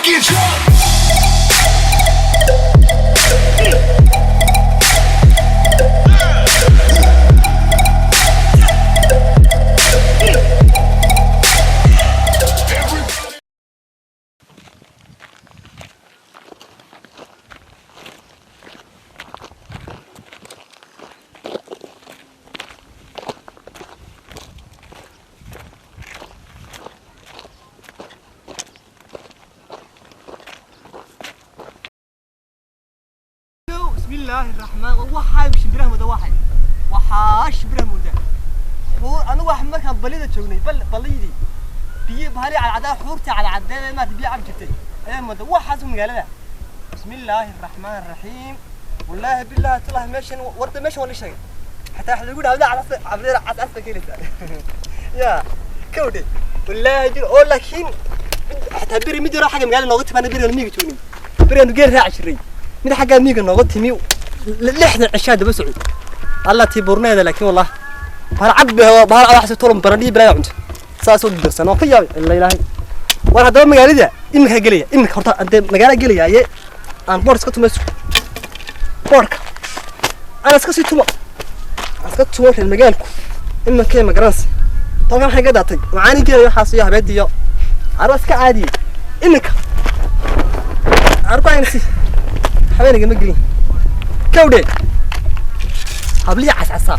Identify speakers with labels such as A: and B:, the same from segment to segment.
A: get drunk.
B: بسم الله الرحمن waxaa shimbiraha muda waxay waxaa shimbiraha muda xuur anigu wax markaan balida joognay bal balidii biyo bahali cadcadaa xuurta cadcadeeda maad biyo cab jirtay ayaa muda waxaas magaalada. بسم الله الرحمن الرحيم. والله بالله تالله meeshan warda meeshan waa la sheegay xataa waxa lagu dhaawdaa cabdira cascasta keenaysa ya kawde والله jir oo laakiin xataa beri mid yaro xagga magaalada nooga timaana beri aan miyiga joognay beri aanu geel raaci jiray mid xagga miyiga nooga timi 6 cishaa daba socod alla tii burneeda laakiin wallah bahal cad baa bahal cad wax tuuran baradhii bilaa cunto saas u dirsan oo ka yaabay illa ilaahay. War haddaba magaalada iminka gelaya iminka horta ante magaala gelaya aye aan boor iska tumayso boorka aan iska sii tumo aan iska tumo reer magaalku iminka ma garanaysa tolkan waxay ka daatay macaani gelaya waxaas iyo habeediyo arwa iska caadiye iminka arku ayna si habeenayga ma gelin kawdhe habliya cascasaa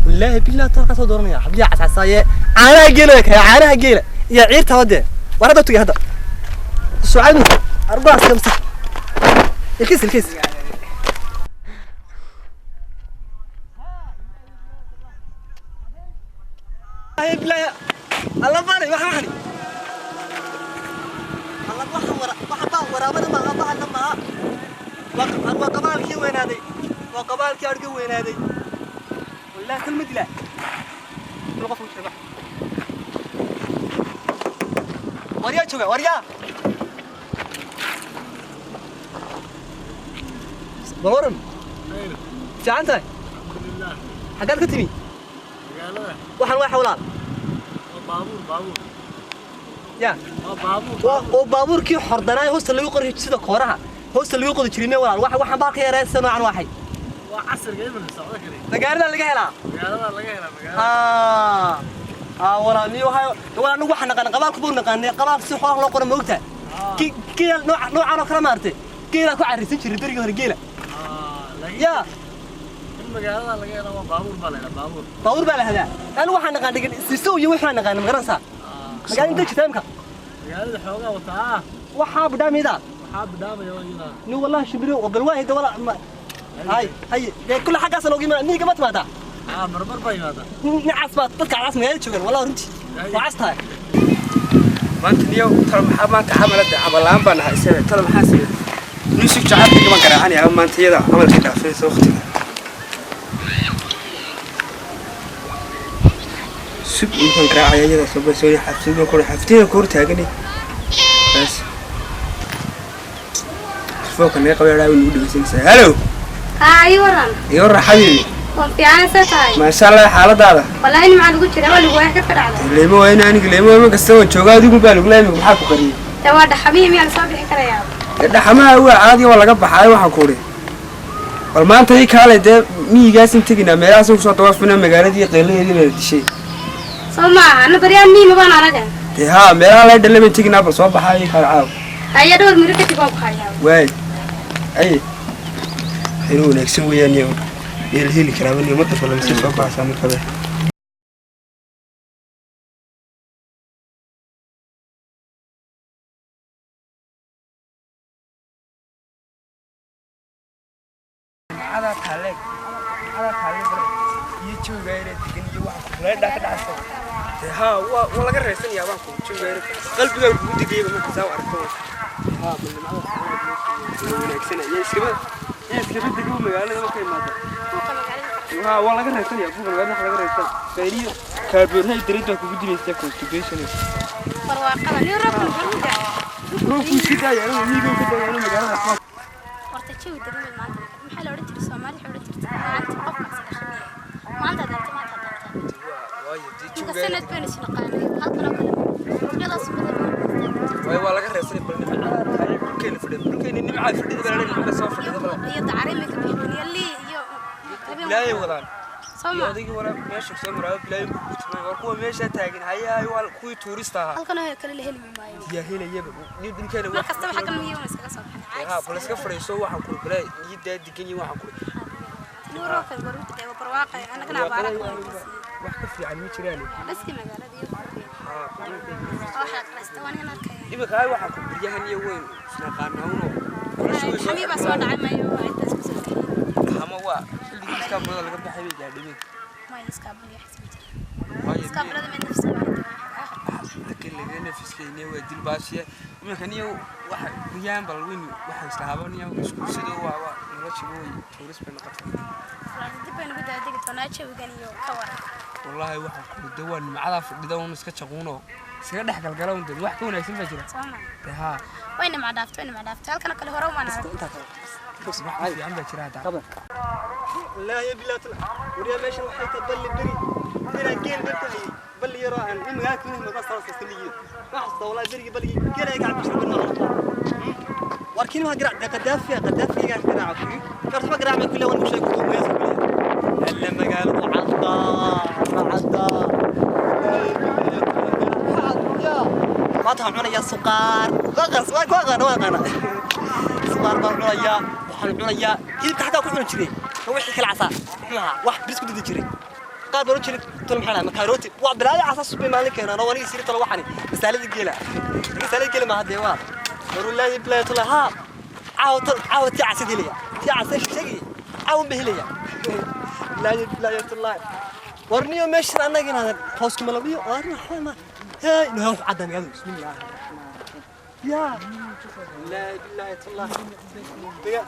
B: wallaahi billah tolkaa soo dooranaya habliya cascasaa yee caanaha geela way kaya caanaha geela iyo ciirta wadee war hadda tugay hadda sucaydu arbaas kamsa الكيس الكيس. هاي بالله الله بارك waxa waxani Allah waxa wara waxa baa waraabada ma aha ma aha waa qabaalkii weynaaday waa qabaalkii arga weynaaday wallahi kalmad la qof uu sheego waryaa jooga waryaa bawaran fiican tahay xaggaad ka timi
C: magaalada
B: waxaan waa xawlaal
C: waa baabuur baabuur
B: ya
C: waa baabuur
B: oo baabuurkii xordanaay hoosta lagu qori sida kooraha hoosta lagu qodi jiray mee walaal waxa waxaan baa ka yaraysan noocan waxay
C: waa casriga iminka socdo kale
B: magaalada laga helaa
C: magaalada laga helaa magaalada
B: aa walaal niyo waxa walaal anigu waxaan naqaan qabaalku buu naqaanay qabaal si xoolaha loo qoro ma ogtahay geela nooca noocan oo kale maartay geela ku carrisan jiray berigii hore geela
C: laakiin
B: ya
C: in magaalada laga helaa waa baabuur baa la yidhaha baabuur
B: baabuur baa la hadaa anigu waxaan naqaan dhigan siso iyo waxaan naqaan ma garanaysaa magaalada inta jirta imka
C: magaalada xoogaa wataa
B: waxaa budhaamida
C: waxaa bidhaamaya waa iyada
B: ni wallahi shimbiro oo galwaahi wala hay hay dee kulle xaggaas loogu imaan miyiga ma timaadaa
C: marmar baa yimaada
B: nacas baa dadka caas magaalada joogaan wallahi runtii waa cas tahay
D: maanta niyow talo maxaa maanta camalada camal la'aan baan nahay isaga talo maxaa sameeyay nusug jacaylka ma garaacanaya maanta iyada camalka dhaafaysa waqtiga sug intaan garaacaya iyada soo basooy xabsiga ku xaftiga ku hortaaganay bas telefoonka naga qabay dhaawin ugu dhegeysanaysaa halo
E: haa ii waran
D: iyo warra xabiibi
E: waan fiican see tahay
D: maasha allah xaaladaada
E: wallaahi nimcaan ugu jira waa lagu waax ka dhacday
D: leemo waa in aniga leemo ma kasta waan joogaa adigu baa lagu leeyay maxaa ku qariyay
E: dee waa dhaxamihii miyaa lasoo bixi karayaa
D: dhaxamaha waa caadi waa laga baxaay waxaan ku uri bal maanta ii kaalay dee miyigaas in teginaa meelahaas kusoo dawaafina magaaladii qaylaheedii baa dishay
E: soo maaha ana baryaan miima baan anaga
D: dee haa meelaha lay dhalle baan teginaa bal soo baxaa ii kaale caaw
E: haya dhowr miro kadib waan ku hayaa
D: waay aye waxaynu wanaagsan weeyaan iyagu meel heli karaaba niyo madda balamsi soo baxaysaa markabe iyo jooga yare degan iyo waxa kuleedha ka dhacaysa dee haa waa waa laga raysanayaa baan ku jooga yare qalbigaa kugu degayaba marka saa u aragto haa bal nimcada wanaagsan iyo iskaba iyo iskaba dego magaalada marka imaado haa waa laga raysanayaa buuqa magaalada waxa laga raysan qayriyo kaarboonhay dareed baa kugu dilaysaa constipation
E: barwaaqada nin roobkan garuuda
D: roobku iska daaya anigu miyiga ka daaya anigu magaalada
E: horta jawi dareemay maanta maxaa la odhan jiray Soomaali waxay odhan jirtay maanta qofka sagaashan maanta danta maanta danta
D: waayo
E: inka sanad baynu isnaqaanay halkan oo kale suuqyadaas badan
D: waayo waa laga raysanay bal nimcada nimcada fadhida baa nimcada soo fadhida baa
E: iyo dacarimi ka bixin lii iyo
D: bilaayo wadaan
E: Soma.
D: Odaygi wala meesha soo maraa bilaayo ku tumay war kuwa meesha taagan hayaay waa kuwii tuurista ahaa
E: halkan oo kale la heli maayo
D: yaa helayaba nin dhulkeena
E: mar kasta waxa kan miyo iskaga soo baxay
D: haa bal iska fadhiiso waxaan ku bilaayo niyaddaa degan iyo waxaan ku
E: nuuro ka garuuta ee barwaaqay anagana abaara ku
D: wax ka fiican ma jiraan
E: dhaski magaalada iyo
D: haa
E: waxa kasta waan in arkay
D: imika ay waxaan ku biryahan iyo weyn isnaqaanaa uno
E: xami baa soo dhacay mayo intaas ku soo kacay
D: ama waa xilligii iskaabulada laga baxay bay gaadhimeen
E: ma iskaabul iyo xisbi jira iskaabulada ma nafsi baa
D: laakiin laga nafiskeyne waa dilbaashiye iminka niyo waxa biryahan bal weyn waxaan islahaaba niyo isku sidoo waa nolosha way tuuris bay noqotay
E: dib baynu ku daadegi doonaa jawigan iyo ka waran
D: wallaahi waxaan ku dawaa nimcada fadhida uun iska jaquuno iskaga dhex galgala uun wax ka wanaagsan baa jira
E: sooma
D: haa
E: wayna macdaaftay wayna macdaaftay halkan kale hore uma arag
D: wax ka fiican baa jira hadda
B: لا يا بلا طلع وريا ماشي waxay taballi beri inaan geel bartay bal yaro aan in magaalka inuu maga soo sasliyo wax soo berigi baligi geel ay gacan bishir bal warkiin ma garaac qadaafi qadaafi gaar garaac karta garaac ma kullu waan sheeg ku mees kullu alla magaaladu cadda cadda ma ta cunaya suqaar qaqas waa qaqana waa qana suqaar baan cunaya waxaan cunaya hilibka xataa ku cuni jiray wixii kala casaa maxaa wax bis ku didi jiray qaar baro jiray tol maxaa ma karooti waa bilaa casaa subay maalin keenana waniga siri tol waxani masaalada geela masaalada geela ma hadee waa warullaahi bilaa tol ha caaw tol caaw ti casid helaya ti casaa sheegi caaw ma helaya bilaa bilaa tol warniyo meeshan annaga inaad hoos kuma labiyo arna xama hey inuu wax cadan gaado bismillaah ya la billahi tol diga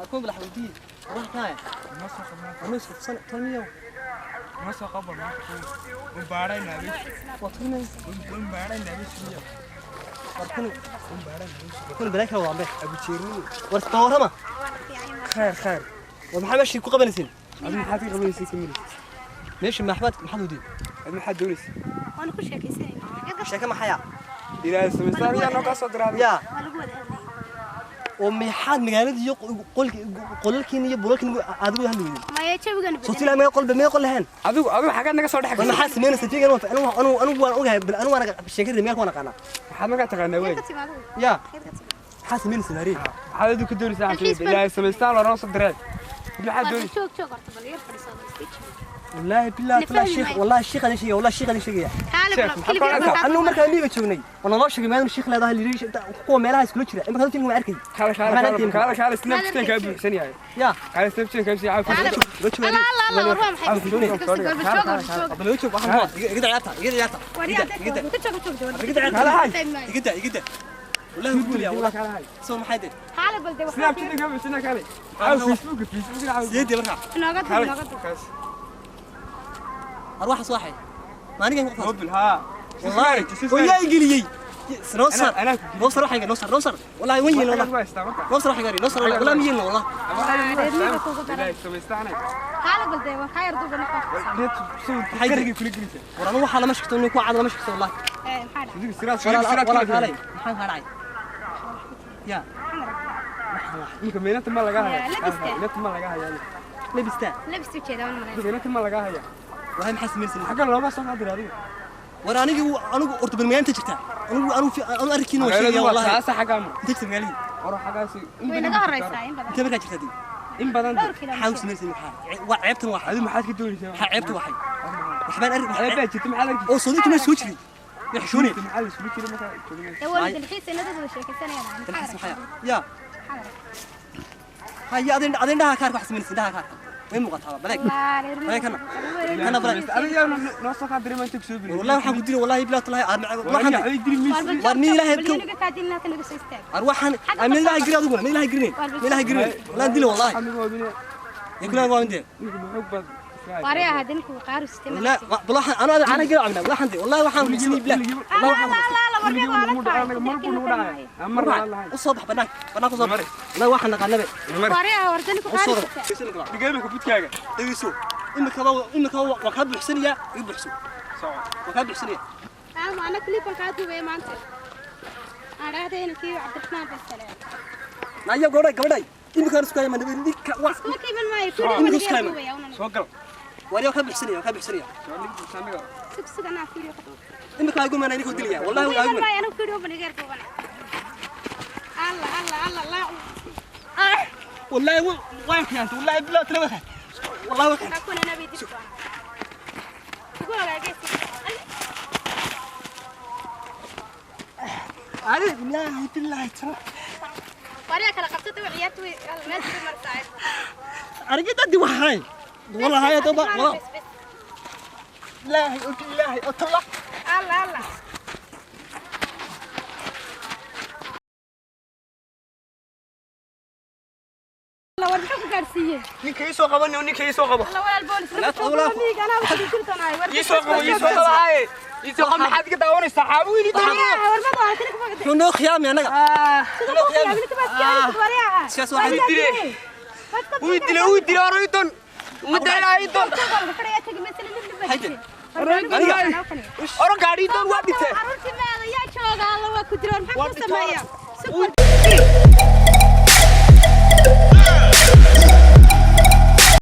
B: أكون بالحودية راح تاعي ما نصف سنة تلمية
D: ما soo qabo ma un baarayna
B: وطني
D: un baarayna bishiyo
B: وطني
D: un baarayna
B: كل بلاك هو عمره
D: abu jeerni
B: ورستورما
D: khair khair
B: ومحمد ماشي ku qabanaysin
D: adigu maxaad ka qabanaysaa kamil
B: meesha maxamed maxaad wadi
D: adigu maxaad doonaysaa
E: waan ku sheekaysanayna
B: sheeka maxaya
D: ilaahay samaysan yaa noo ka soo diraaday
B: ya
E: waa lagu wada hadlayay
B: oo maxaad magaalada iyo qolalkiin iyo bulalkiin aad ugu hadlayeen
E: maya jawigan
B: soo tilaa meel qolba meel qol lahayn
D: adigu adigu xagaad naga soo dhex
B: war maxaad samaynaysaa jeegan waan anigu anigu anigu waan ogahay bal anigu waan sheekada meel waan aqaanaa
D: maxaad markaa taqaanaa wey
E: ka timaado
B: ya
E: ka timaado
B: maxaad samaynaysaa maariin
D: maxaad adigu ka doonaysaa waxaan ilaahay samaystaan loo noo soo diray maxaad doonaysaa
E: joog joog horta bal yar fadhiiso iska
B: والله بالله طلع شيخ والله الشيخ هذا شيء والله الشيخ هذا شيء
E: kaale bal
B: anuu markaa miiga joognay oo noo sheegay maadaama sheekh leedahay liiri kuwa meelaha iskula jira imika dadka ma arkay
D: kaale kaale kaale kaale snapchat ka buuxsan yahay
B: ya
D: kaale snapchat ka buuxsan yahay
E: la la la war waa maxay
B: bal joog waxaan iga ciyaarta iga ciyaarta iga ciyaarta iga da iga da والله يقول يا والله soo maxay dee
E: kaale bal de
D: snapchat ka buuxsan kaale caaw facebook facebook caaw
B: sideedii markaa
E: nooga
D: kaale
E: nooga
D: kaas
B: arwaxa soo xay maaniga qof
D: mobil ha
B: والله ويا إنجليزي نوصل نوصل روح نوصل نوصل والله وين والله نوصل روح قاري نوصل والله مين والله
D: ilaahay samaystaan
E: kaale bal de waan ka yar duubana
D: xaygii kula gelisay
B: ورا waxa lama shaqto inuu ku cad lama shaqto والله
E: ee maxaa dhacay
D: adigu siraad
B: ولا
D: siraad
B: ولا kaalay maxaan ka dhacay ya
D: ninka meelanta ma laga hayaa
E: Labista.
D: meelanta ma laga hayaa
B: labista
E: labis u jeedaa waan malay
D: meelanta ma laga hayaa
B: wahay maxaa sameynaysaa
D: xagga looga soo qaadir adigu
B: war anigu anigu orta barnaamijka jirta anigu anigu anigu arkiin waa sheegaya
D: magaaladu waa
B: wallahi
D: taasa xaggaa mar
B: inta jirta magaalada
D: hore xaggaasi in
E: way
D: badan
E: naga horeysaa in badan
B: inta markaa jirta dib
D: in badan
E: dhowr
B: maxaa u
E: kilomitir
B: sameynaysaa maxaa waa ceebtan waa
D: adigu maxaad ka doonaysaa
B: maxaa ceebtan waxay waxbaan arrin
D: ceeb baa jirta maxaad arki
B: oo soo ma soo jirin ma xishoonay
D: maxaa la isugu jiray markaa joogay
E: ee waa dalxiis inada wada sheekaysanayaan
B: dalxiis maxaa ya هيا adin adin dhaha kaarka wax sameynaysaa dhaha kaarka way muuqataa baleeg baleeg kana kana baleeg
D: adiga yaa noo soo qaadir maanta ku soo bilay
B: والله waxaan ku diri wallahi bilaa talahay waxaan
D: waxaan diri miis
B: war nin ilaahay ka
E: naga kaadin halka naga soo istaag
B: arwaxan aan ilaahay giri adiguna ma ilaahay girin ma ilaahay girin wallahi dilo wallahi
D: anigu waa bine
B: ya kulaa waa indee
D: ninku muxuu bad
E: waaree ahaa ninku qaaru sistema
B: لا والله انا انا قرا عمنا والله عندي والله waxaan ku bilaa والله waxaan
E: la la warbe waa la
B: u soo bax banaanka banaanka soo bax والله waxaan naqaanaba
E: waaree ahaa warda ninku qaaru sistema
D: dhigeemka budkaaga
B: dhageyso imika imika waa ka buuxsanaya iga buuxso waa ka buuxsanaya
E: ama ana clip ka duubay maanta Adhaahda inankii Cabdiraxmaan bay salaam.
B: Naya gabadhay, gabadhay, iminkaan isku hayman ninka wax.
E: Kuma ka iman maayo.
B: Iminka
E: Video
B: isku hayman.
E: duubaya unan.
D: Soo gal.
B: Wariyo ka bixsanaya, ka bixsanaya.
D: Soo dhig saamiga.
E: Sug, sug, anaa video ka duubay.
B: Iminka ay gumanay ninkuu dilaya, wallahi
E: Kuma
B: waa
E: iman
B: guman.
E: maayo, anigu video baan iga yar duubanay. Alla, alla, alla, laa. Ah.
B: Wallahi waa khiyaantay, wallahi bilaa tala waa, wallahi waa khiyaantay.
E: Kaa kuwan anaa bay dili doonaa. Ugu hagaagaysi.
B: Ali billahi billahi tala.
E: Wariyaa kala qabsatay waa ciyaarta way meel bay martaa.
B: Arigidadi waxay wallahi haya daba
E: Cabdiraxmaan,
B: wala.
E: bes, bes.
B: Billahi o billahi o tala.
E: Alla, alla. Alla, war muxuu ku gaadhsiiyey?
D: Ninka ii soo qabo, ninka ii soo qabo.
E: Alla, walaal, boolis
B: Walaal, walaal.
E: anaa waxaa ku jiri doonaa war.
D: Ii soo qabo, ii soo qabo, haye. Ii soo qabo, maxaad iga daawanaysaa? Xaabu wiili doonaa.
E: Waryaa, war ma doona tani kuma
B: Wuxuu noo khiyaamay annaga.
E: Sida ku khiyaamay ninka baad khiyaamay, waryaa.
B: Sidaas waxay
D: Wuu dilay. Wuu dilay, wuu dilay, oro ii doon. Ummadda ii doon.
B: Hayden.
D: Oro gaadhi ii doon, waa dhintay.
E: Caruurtii meeda yaa jooga? Alla, waa ku diroon, maxaa
D: Waa
E: ku
D: dhintay.
E: sameeyaa?
D: Wuu